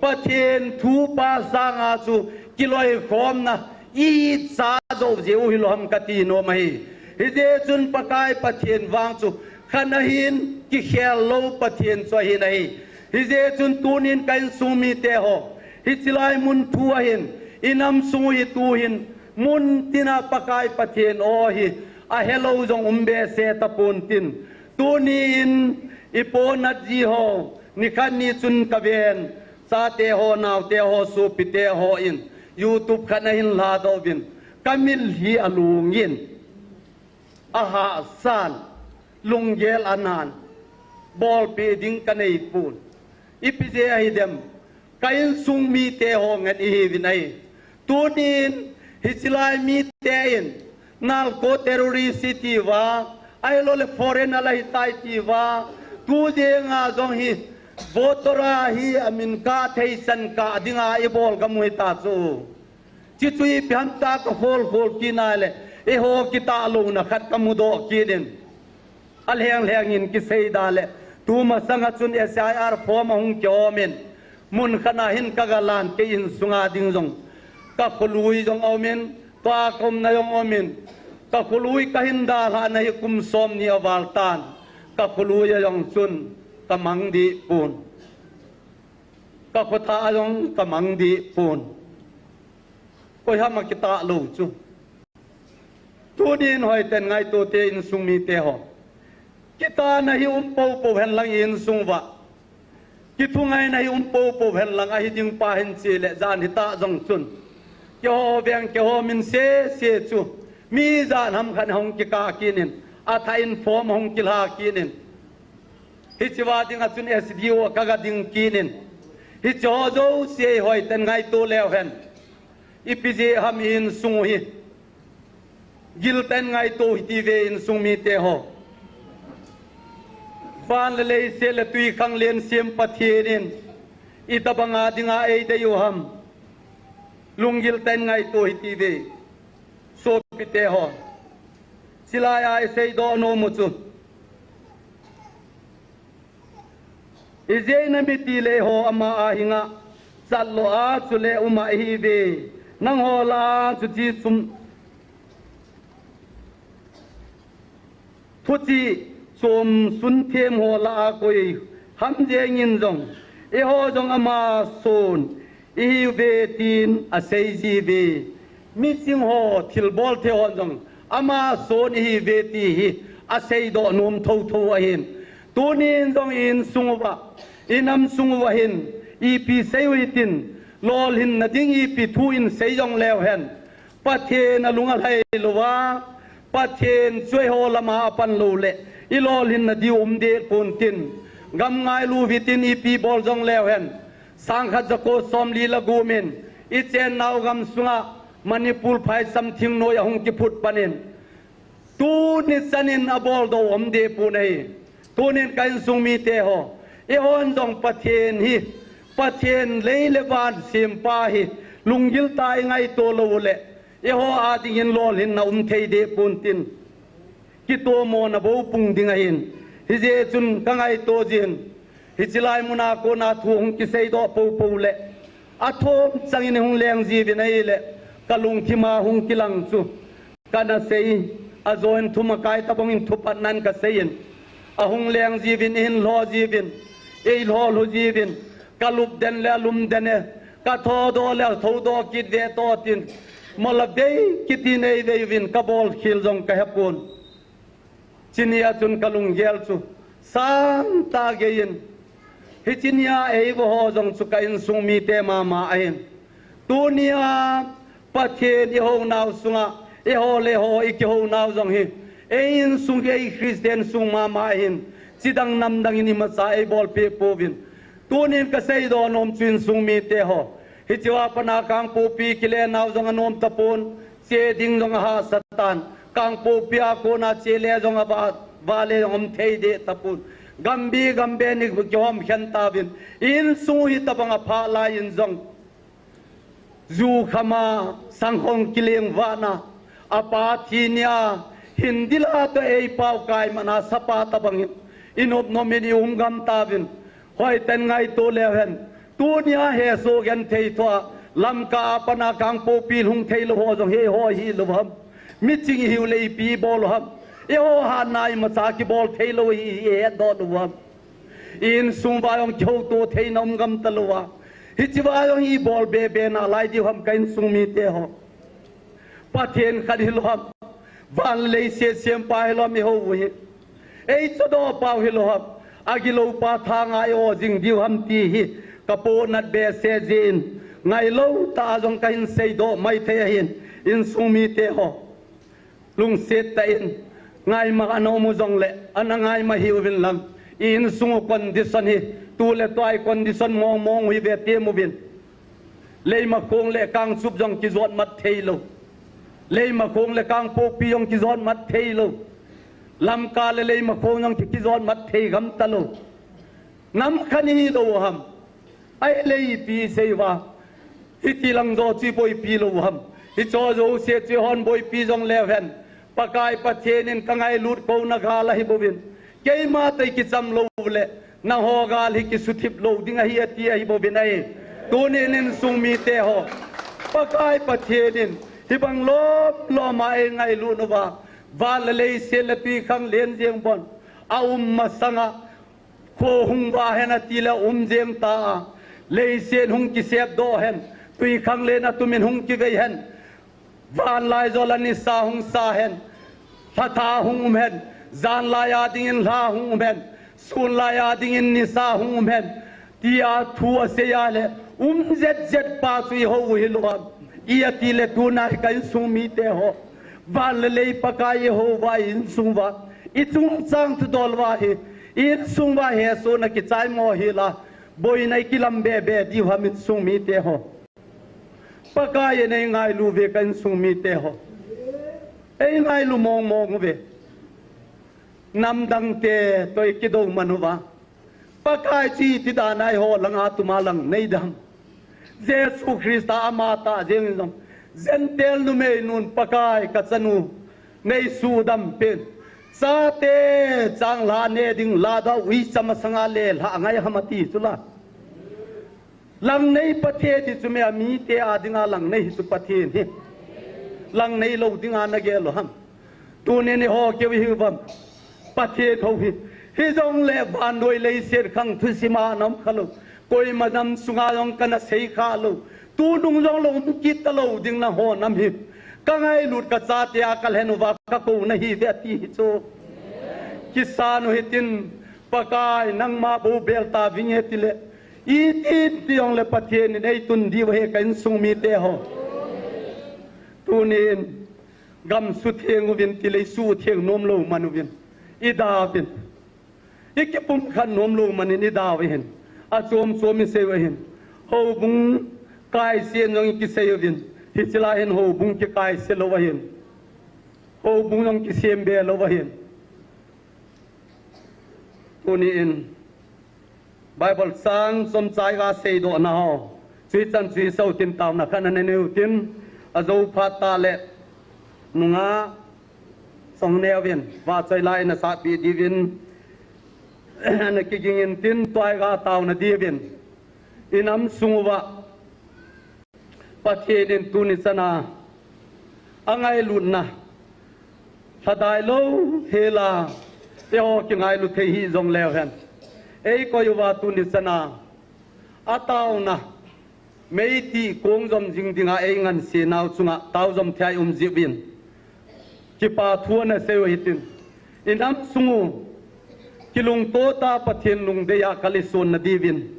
Pathen thu pa sanga chu kiloikhomna icha jou jeh u hilou ham kati nom ahi. Hijeh chun Pakai Pathen vang chu khat ahin kikhel lou Pathen chu ahin ahi. Hijeh chun tunin ka insung mite ho, hiche lai mun thu ahin, inam sung u hi tuhin, mun tina Pakai Pathen aw hi, ahelou jong um behseh tapon tin. Tunin, ipo natji ho, nikhat ni chun kaven, chate ho, naote ho, sopite ho in, YouTube khat ahin ladoh uvin, kamit hi alungin. Ahahsan, lunggel anan, bolpeh ding kanei pon. Ipi jeh ahi dem, ka insung mite ho ngen ihiuvin ahi. Tunin, hiche lai mite in, narco terrorist iti uva, ahilou le foreigner ahitai ti uva, tu jenga jong hi, voter a hi amin kah thei chan kah dinga ibol gam u hita chu. Chuchu ipi ham tia ka khol khol kit nai le, eiho kitahlouna khat ka mudoh kit in. Alheng lheng in kisei da le, tumasang a chun S I R form ahung kihom in, mun khat ahin ka galan kei insunga ding jong. Ka kholui jong aum in, tua ka umna jong aum in, ka kholui ka hin dalhah na hi kum som ni aval tan, ka kholui a jong chun ka mang deh pon. Ka khotah a jong ka mang deh pon. Koi ham a kitah lou chu. Tunin hoiten ngaito te insung mite ho. Kitahna hi um popo hen lang insung uva. Kithungaina hi um popo hen lang ahi ding pa hin che le jan hita jong chun. Keiho veng keiho min sese chu. Mi jan ham khat hung kikah kit in. Athah in form hung kilha kit in. Hiche va dinga chun S D O a ka ga ding kit in. Hiche ho jouse hoiten ngaito leu hen. Ipi jeh ham insung u hi. Gilten ngaito hiti uve insung mite ho. Van le leiset le twikhanglen sem Pathen in. Itobanga dinga eidei u ham. Lunggilten ngaito hiti uve. Sopite ho. Chulai a iseidoh nom u chu. Ijeh inem itile eiho ama a henga chatlou a chule uma ihiuve. Nangho lah a chuche chom thuchih chom sun them ho lah a koi ham jeng in jong eiho jong ama son ihiuve tin asei jiuve. Miching ho thilbol thei hon jong ama son ihiuve ti hi aseidoh nom thotho ahin. Tunin jong insung uva, inam sung uva hin, ipi sei u hitin, lolhinna ding ipi thu in sei jong leu hen. Pathen alung alhai louva, Pathen chu eiho lama apan lou le, ilolhinna diu um deh pon tin. Gam ngailu hitin ipi bol jong leu hen. Sangkhat jako somli le gup in, ichennau gam sunga Manipur phaisam thingnoi ahung kiphut pan in. Tuni chan in aboldoh um deh pon ahi. Tunin ka insung mite ho. Eihon jong Pathen hi. Pathen lei le van sempa hi. Lunggil tah a ingaito lou le. Eiho a dingin lolhinna um thei deh pon tin. Kitomona bou pung ding ahin. Hijeh chun ka ngaito jin. Hiche lai muna kona thu hung kiseidoh popo le. Athom changin hung leng jiuvin ahile. Ka lungthim a hung kilang chu. Kana sei, ajoin thumakai tabang in thupatnan kasei in. Ahung leng jiuvin, ihin lho jiuvin, eilho lhu jiuvin, kalup den le alum den e, kathodoh le athodoh kit ve toh tin, mola vei kiti nei vei uvin kabol khel jong kahepon. Chunia chun kalunggel chu sangtah geiyin, hiche nia eiho jong chu ka insung mite mama ahin. Tunia Pathen ihou nau sunga, eiho le eiho ikihou nau jong hi, ei insung, ei Christian sung mama ahin, chidang namdang in imacha eibolpeh pouvin. Tunin kaseidoh nom chu insung mite ho. Hichea pat a Kangpokpi kile nau jong anom tapon, che ding jong ahahsa tan. Kangpokpi a kona che le jong ava, vale jong um thei deh tapon. Gambi gambe ni kihom khen tauvin. Insung hitabang aphah laiyin jong. Ju khama, sangkhong kileng vahna, Apa thi nia, hin dila toh ei pao kai mana sapa tabang in, i nop nom in i um gam tauvin. Hoiten ngaito leu hen. Tunia hesoh genthei thua, Lamka a pat a Kangpokpi lhung thei lou ho jong hi ho hi lou ham. Miching i hiu le ipi bol u ham. Eiho hatna imacha kibol thei lou hi, hi hetdoh lou ham. I insung uva jong kihouto theina um gam talou a. Hiche uva jong i bol bebe nalai diu ham ka insung mite ho. Pathen khat hilou ham. Van le leiset sempa hilou ham eiho u hi. Ei chodoh pau hilou ham. Agilou pa thanga i o jing diu ham ti hi. Ka pohnat behseh jeh in. Ngailou tah a jong kahin seidoh maithei ahin. Insung mite ho. Lungset tah in. Ngaima ana um u jongle. Ana ngaima hih uvin lang. I insung u condition hi. Tu le tua i condition mong mong u hi ve tem uvin. Leimakhong le Kangchup jong kijot mat thei lou. Leimakhong le Kangpokpi jong kijot mat thei lou. Lamka le Leimakhong jong ki, kijot mat thei gam talou. Nam khat i hilou ham. Ahile ipi sei uva. Hiti lang jo chu i boipi lou ham. Hicho jouse chu eihon boipi jong leu hen. Pakai Pathen in ka ngailut kouna gal ahi bouvin. Keima tei kicham lou le. Nangho gal hi kisuthip lou ding ahi ati ahi bouvin ahi. Tunin insung mite ho. Pakai Pathen in. Hibang lom lom a ei ngailut uva. Van le leiset le twikhanglen jeng bon. A um masanga. Kho hung vah hen ati le um jeng ta a. Leiset hung kisepdoh hen. Twikhanglen a tumin hung kivei hen. Vanlaijol a nisa hung sa hen. Lhatha hung um hen. Janlai a dingin lha hung um hen. Sunlai a dingin nisa hung um hen. Tia thu asei a le. Um jet jet pa chu eiho u hilou ham. I ati le tuna hi ka insung mite ho. Van le lei Pakai eiho uva i insung uva. I chungchang thudol uva hi. I insung uva hesohna kichai mo hi la. Boina i kilam bebe diu ham insung mite ho. Pakai in ei ngailu ve ka insung mite ho. Ei ngailu mong mong uve. Namdang te toh i kidou man uva. Pakai chu iti dan a eiho langa tuma lang nei dem. Jesu Christa ama tah jeng in jong. Gentile numei nun Pakai ka chanu. Nei sudam pen. Chate changlhah ne ding lada uicha masanga le lhah ngai ham ati chu la. Langnei Pathen hi chu mi a mite a dinga langnei hi chu Pathen hi. Langnei lou dinga na gel u ham. Tunin eiho keu hi uvam. Pathen ho hi. Hijongle vannoi leiset khang thusim a na um kha lou. Koima nam sunga jong kana sei kha lou. Tunung jong lou um kit talou ding nangho nam hi. Ka ngailut ka chate a ka lhen uva ka kou na hi ve ati hi chu. Kisan u hitin Pakai nangma bou bel ta vinge tile. Iti ti jongle Pathen in ei tun diu ahi ka insung mite ho. Tunin gam sutheng uvin tile i sutheng nom lou man uvin. I da uvin. I kipumkhat nom lou manin i da u ahin. Achom chom i sei u ahin. Houbung kaise in jong i kisei uvin. Hiche lai hin houbung kikaise lou ahin. Houbung jong kisem be lou ahin. Tunin Bible chang chomcha i ga seidoh na ho. Chuichan chu i sou tin taona khat ana nei u tin. Ajou phat tah le nungah Songneo vin vahchoi lai na sahpi diuvin ana kiging in tin tua i ga taona diuvin. I nam sung uva Pathen in tuni chana angailutna lhadai lou hela eiho kingailu thei hih jongleu hen. Ei koi uva tuni chana ataona meitih kong jom jing dinga ei ngansenau chunga tao jom thei a i um jiuvin. Kipa thu ana sei u hitin. I nam sung u kilungto tah Pathen lungdei a kal i son na diuvin.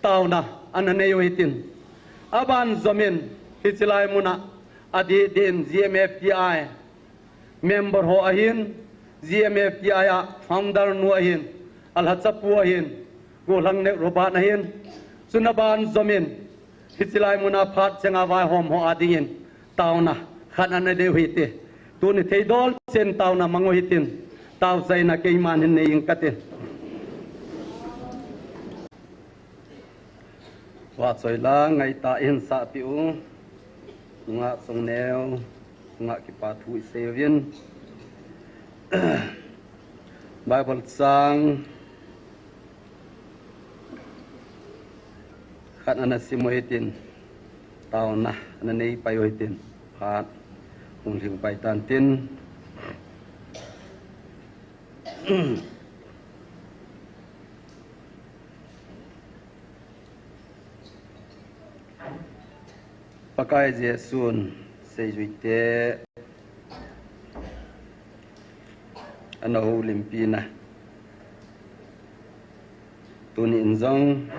Taona ana nei u hitin. Aban jom in hiche lai muna adeh deh in G M F T I member ho ahin, G M F T I a founder nu ahin, alhachapu ahin, Golhang Nek Robert ahin, chuna ban jom in, hiche lai muna phat chenga vaihom ho adingin, taona khat ana nei u hite. Tuni theidol chen taona mang u hitin, tao chaina keiman hin nei ing kate. Vahchoi la ngaitah in sahpi u, nungah Songneo. Nga kipa thu isei uvin. Bible chang khat ana sim u hitin, taona ana nei pai u hitin, phat hung lhing pai tan tin. Pakai Jesu'n seijuite ana houlimpina, tuni in jong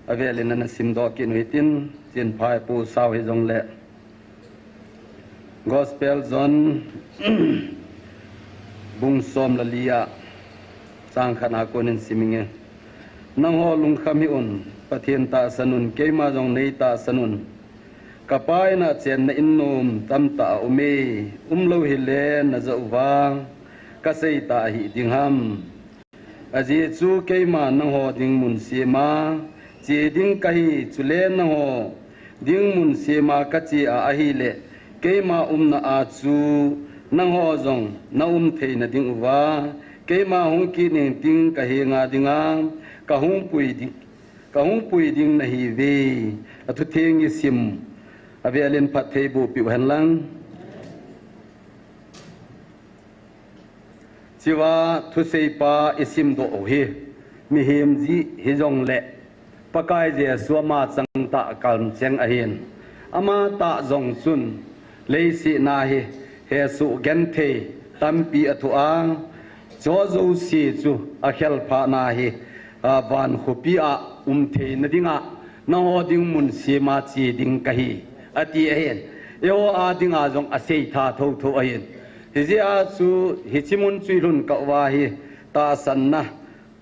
avel in ana simdoh kit u hitin, Chinphai Pu Sao hijongle, Gospel John bung som le li a, chang khat a kon in sim inge. Nangho lungkham hih un, Pathen tahsan un, keima jong nei tahsan un. Ka Pa in a chenna in nom tamtah a um e, umlou hile na ja uva ka sei ta ahih ding ham. Ajeh chu keima nangho ding mun sem a che ding kahi, chule nangho ding mun sem a ka che a ahile, keima umna a chu nangho jong na um theina ding uva, keima hung kit ning ting ka henga dinga ka hung pui ding, ka hung pui ding nahi uve. A thutheng isim avel in phatthei boh peh u hen lang. Chua thusei pa isim doh u hi, mihem jeh hijongle, Pakai Jesu ama chang tah kamcheng ahin. Ama tah jong chun, leiset na hi hesoh genthei tampi athoh a, chu jouse chu akhel phat na hi, a, van khopi a um theina dinga, nangho ding mun sem a che ding kahi, ati ahin. Eiho a dinga jong asei tha thotho ahin. Hijeh a chu hiche mun chu ilhun kah uva hi, tahsanna,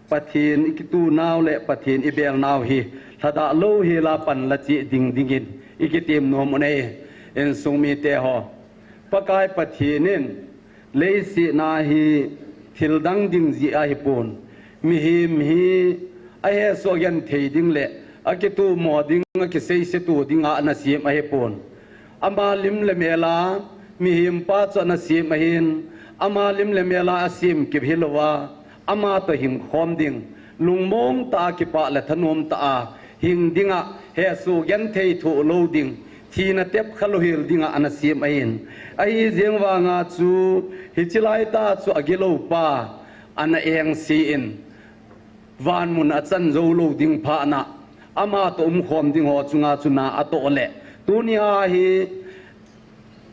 Pathen ikituh nau le Pathen ibel nau hi, lhadah lou hel a pan la che ding dingin ikitem nom u ahi, insung mite ho. Pakai Pathen in leiset na hi thil dang ding jeh ahipon, mihem hi ahesoh genthei ding le akituhmo ding, akiseiseto dinga ana sem ahipon. Ama lim le mel a mihem pa chu ana sem ahin, ama lim le mel a asem kit hilouva, ama toh hing khom ding, lungmong tah a, kipah le thanom tah a hing dinga, hesoh genthei thoh lou ding, thina tep kha lou hel dinga ana sem ahin. Ahijeng vanga chu hiche laitah chu agilou pa ana engse in, van mun a chan jou lou ding phat na, ama toh umkhom ding ho chunga chu na atoh le, tunia hi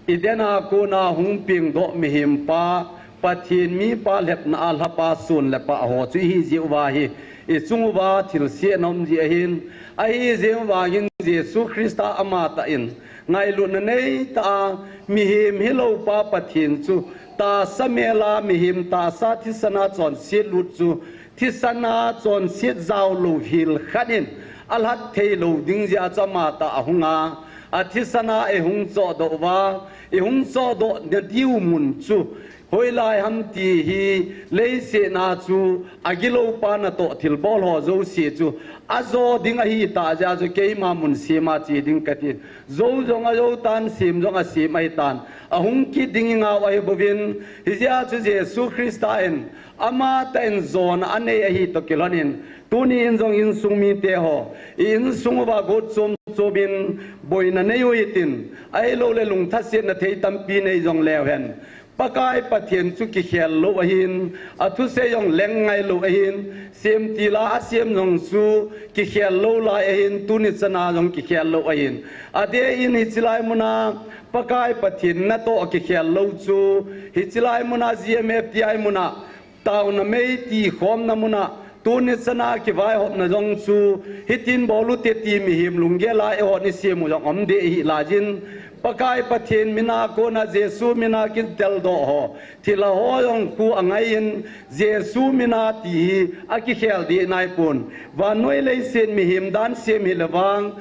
Eden a kona hung pengdoh mihem pa, Pathen mipa lhepna a lhapa son le pah ho chu ihi jeh uva hi, ichung uva thilse ana um jeh ahin. Ahijeng vangin Jesu Christa amatah in ngailutna neitah a mihem hilou pa Pathen chu tahsa mel a mihem tahsa thisan a chonset lut chu, thisan a chonset jao lou hel khat in alhat thei lou ding jeh a chu amatah ahung a, athisan a eihung chohdoh uva, eihung chohdoh nadiu mun chu hoilai ham ti hi, leiset na chu agilou pa natoh thilbol ho jouse chu ajo ding ahitah jeh a chu keima mun sem a che ding katin. Jou jong ajou tan, sem jong asem ahitan. Ahung kit ding ingah u ahibouvin, hijeh a chu Jesu Christa in amatah in jona anei ahi toh kilhonin, tuni in jong insung mite ho, i-insung uva got chom chom in boina nei u hitin, ahilouleh lungthasetna thei tampi nei jong leu hen, Pakai Pathen chu kikhel lou ahin, athusei jong leng ngailou ahin, semtil a asem jong chu kikhel lou lai ahin, tuni chan a jong kikhel lou ahin. Adeh in hiche lai mun a Pakai Pathen natoh kikhel lou chu, hiche lai mun a G M F T I mun a taona mei tikhomna mun a, tuni chan a kivaihopna jong chu, hitin bol ute ti mihem lunggel a eihon isem u jong um deh ahi laiyin, Pakai Pathen min a kona Jesu min a kideldoh ho, thilha ho jong khu angaiyin, Jesu min a ti hi akikhel deh naipon. Vannoi leiset mihem dan sem hile vang,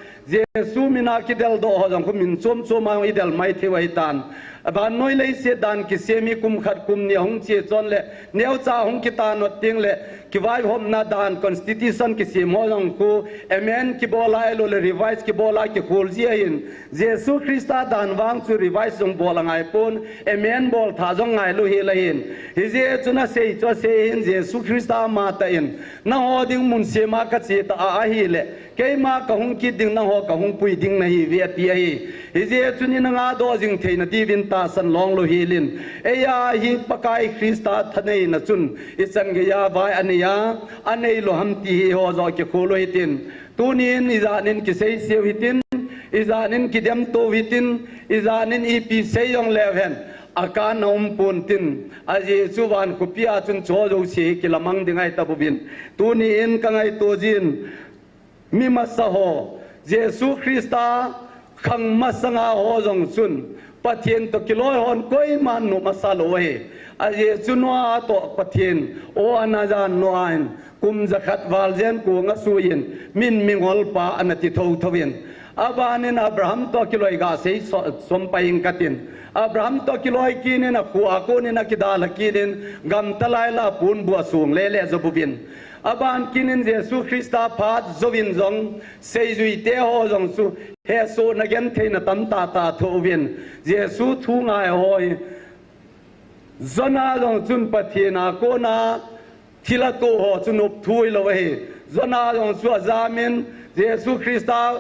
Jesu mina kideldoh ho jong khu min chom chom a jong idel mai thei u ahitan. Vannoi leiset dan kisem hi kum khat kum ni ahung che chon le, neocha ahung kitanot teng le, kivaihopna dan constitution kisem ho jong khu amend kibol a ahilou le revise kibol a kikhol ji ahin. Jesu Christa dan vang chu revise jong bol angai pon, amend bol tha jong ngai lou hel ahin. Hijeh chun asei chu asei ahin, Jesu Christa ama tah in, nangho ding mun sem a kache ta a ahile, keima kahung kit ding, nangho kahung pui ding nahiuve ati ahi. Hijeh chun ina ngadoh jing theina diuvin tahsan long lou hel in, eia hi Pakai Christa thaneina chun ichan geiya vai anei a, anei lou ham ti hi ho joh kikhol u hitin. Tunin ijat in kisei seu hitin, ijat in kidemto u hitin, ijat in ipi sei jong leu hen, akanna um pon tin, ajeh chu van khopi a chun chuho jouse hi kilamang ding ahi tapouvin. Tunin kangaito jin, mi masa ho, Jesu Christa khang masanga ho jong chun, Pathen toh kiloi hon koiman nop masa lou ahi. Ajeh chu Noah toh Pathen, o ana jan Noah in, kum jakhat val jen kong asuh in, min mingol pa ana ti thotho in. Abanin Abraham toh kiloi gasei so-, som pai ing katin. Abraham toh kiloi kit in akhu a konin akidalha kit in, gamtalai la ponbuh asong lele jou pouvin. Aban kit in Jesu Christa phat jouvin jong, seijui te ho jong chu, hesohna gentheina tamtah tah thoh uvin. Jesu thu ngai ho hi, Jonah jong chun Pathen a kona thil ato ho chu nop thu hilou ahi. Jonah jong chu ajamin Jesu Christa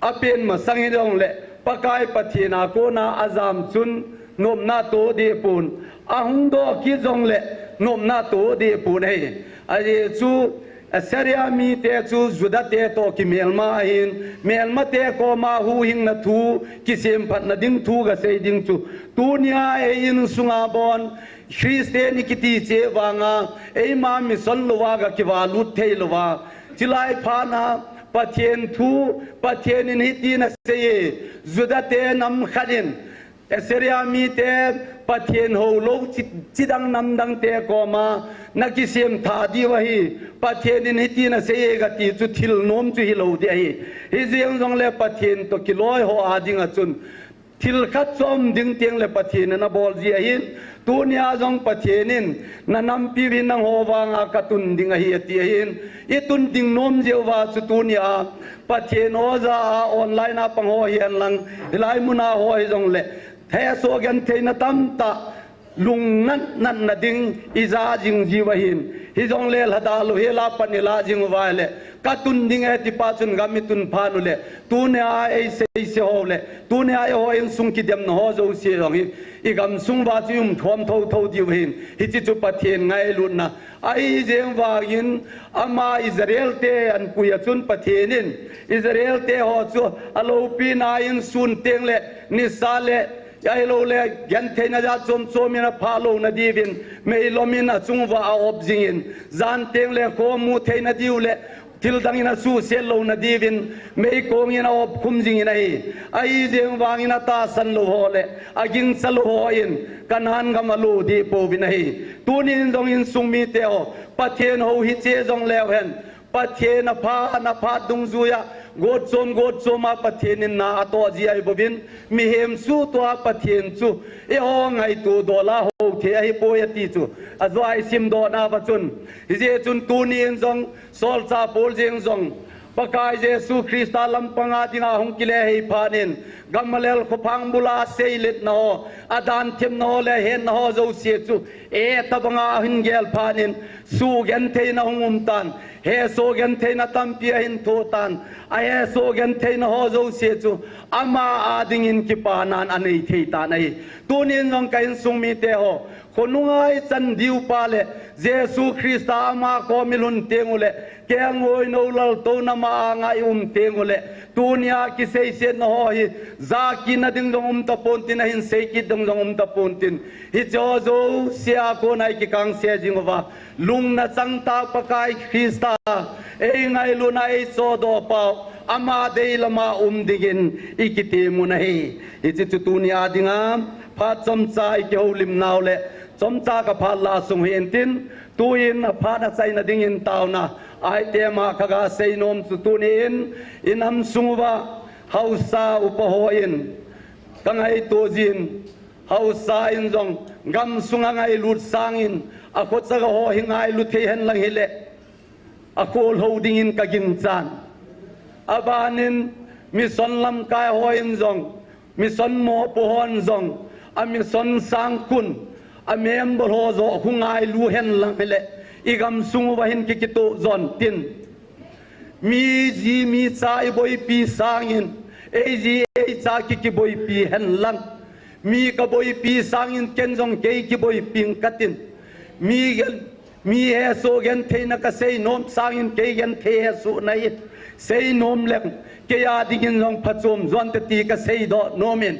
apen masang hijongle Pakai Pathen a kona ajam chun nopna toh deh pon. Ahung doh kit jongle nopna toh deh pon ahi. Ajeh chu Assyria mite chu Juda te toh kimelma ahin, melmate koma huhhingna thu, kisemphatna ding thu gasei ding chu, tunia ei insunga bon, Christian ikiti cheh vanga, eima mission louva gakivalut thei louva. Chulai phatna, Pathen thu, Pathen in hitin asei e, Juda te nam khat in, Assyria mite Pathen houlou chi-, chidang namdang te koma nakisem tha diu ahi, Pathen in hitin asei e gati chu thil nom chu hilou ding ahi. Hijeng jongle Pathen toh kiloi ho a dinga chun thil khat chom ding teng le Pathen in abol ji ahin, tunia jong Pathen in nanampiuvin nangho vanga katun ding ahi ati ahin, itun ding nom jeh uva chu tunia Pathen oja a online a pang ho hihen lang, hilai muna ho hijongle, hesoh gentheina tamtah, lungnat natna ding ija jing jiu ahin. Hijongle lhadalou hela pan ilah jing uva ahile, katun ding e tipa chun gam itun phat ule, tunia eiseise ho le, tunia eiho insung kidemna ho jouse jong hi, igamsung uva chu ium thom thotho diu ahin. Hiche chu Pathen ngailutna ahi. Hijeng vangin ama Israel te anpui a chun Pathen in Israel te ho chu aloupina insun teng le nisa le ahiloule gentheina jat chom chom in aphah louna diuvin meilom in achung uva a-op jingin, jan teng le kho mu theina diu le thildang in asuhset louna diuvin meikong in a-op khum jingin ahi. Ahijeng vangin atahsan lou ho le agingcha lou ho in Canaan gam alo deh pouvin ahi. Tunin jong insung mite ho, Pathen hou hicheh jongleu hen, Pathen aphat, aphat dungjuia, got chom, got choma Pathen in na atoh ji ahi bouvin, mihem suhtoa Pathen chu eiho ngaito dola hou thei ahipoi ati chu ajoa isimdoh nauva chun. Hijeh chun tunin jong, solchah Paul jeng jong, Pakai Jesu Christa lampanga dinga hung kile hei phat in, Gamaliel khophang bula aseiletna ho, adanthemna ho le ahetna ho jouse chu, e, tobanga ahin gel phat in, suh gentheina hung um tan, hesoh gentheina tampi ahin thoh tan, ahesoh gentheina ho jouse chu, ama a dingin kipanan anei thei tan ahi. Tunin jong ka insung mite ho, khonunga ichan diu pa le, Jesu Christa ama kom ilhun teng ule, kelngoi nou laltouna ma anga ium teng ule, tunia kiseisetna ho hi, jakitna ding jong um tapon tin, ahin seikit ding jong um tapon tin. Hicheho jousea kona ikikangse jing uva, lungna changtah Pakai Christa, eingailutna eichohdoh pau, ama deilama um dingin ikitem u ahi. Hiche chu tunia dinga, phat chomcha ikihoulim nau le, chomcha kaphat lah sung hi intin, tuin aphat achaina dingin taona item a kaga seinom chu tunin, inam sung uva, Haosa upa hon kangaito jin, haosa in jong gamsunga ngailut sangin akhochaga ho hi ngailu thei henlang hile, akholou dingin kaginchan. Abanin mission lamkai hon jong, mission mopo hon jong, a mission sangkhun, a member ho joh khu ngailu henlang hile, igamsung uva hin kikitoh jon tin. Mi ji mi cha iboipi sangin, ei ji ei cha ki kiboipi henlang. Mi kaboipi sangin ken jong kei kiboiping katin. Mi, mi hesoh gentheina kasei nom sangin kei genthei hesoh nahi. Sei nom leng, kei a dingin jong phachom jonte ti kasei doh nomin.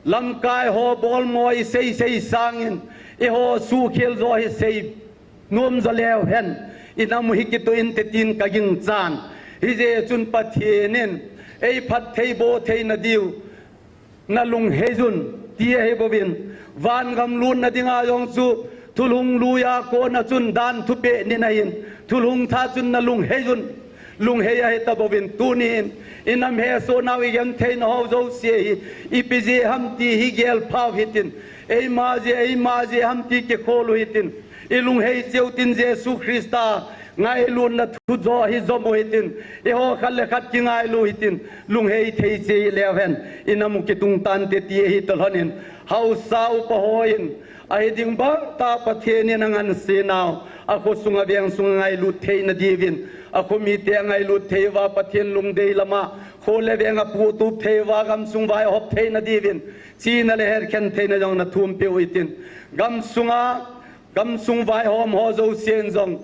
Lamkai ho bolmo isei sei sangin, eiho suhkhel jo hi sei nom jo leu hen, inam u hi kitoh inte tin kaginchan. Hijeh chun Pathen in eiphatthei boh theina diu, nalunghei jun, ti ahi bouvin. Vangam lutna dinga jong chu, thulhung luia kona chun dan thupeh ni nahin, thulhung tha chun nalunghei jun. Lunghei ahi tabouvin tunin, inam hesoh nau igenthei nau jouse hi, ipi jeh ham ti hi gelphau hitin, eima jeh, eima jeh ham ti kikhol u hitin, ilunghei cheh u tin Jesu Christa ngailutna thu jo hi jom u hitin, eiho khat le khat kingailu hitin, lunghei thei cheh leu hen, inam u kitung tante ti ahi talhonin, haosa upa hon, ahi ding bang ta Pathen in angansei nau, akhosunga vengsunga ngailut theina diuvin, akhomite angailut thei uva Pathen lungdei lama, kho le veng aputup thei uva gamsung vai ahop theina diuvin, chihna le hetkhen theina jong nathumpeh u hitin. Gamsunga, gamsung vaihom ho jousen jong,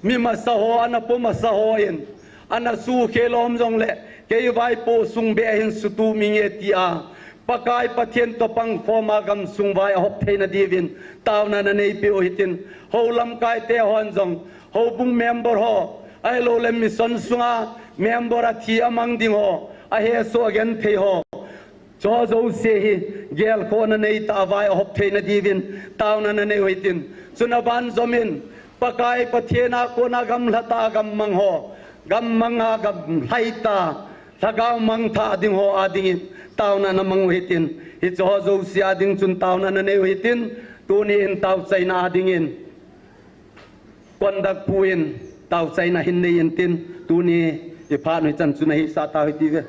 mi masa ho, ana po masa hon, ana suhkhel um jongle, kei vaipo sung beh hin sutup inge tia, Pakai Pathen toh pangkhoma gamsung vai ahop theina diuvin, taona naneipeh u hitin, hou lamkaite hon jong, houbung member ho, ahilouleh mission sunga member athi amang ding ho, ahesoh agenthei ho, chu jouse hi gelkhohna neitah a vai ahop theina diuvin, taona nanei u hitin. Chun aban jomin, Pakai Pathen a kona gamlatah a gammang ho, gammanga gamlaitah, lhagao mangthah ding ho a dingin, taona namang u hitin. Hiche ho jouse a ding chun taona nanei u hitin, tuni in taochaina a dingin, conduct pu in taochaina hin nei intin, tuni iphat u hichan chun ahisah tau hitiuve.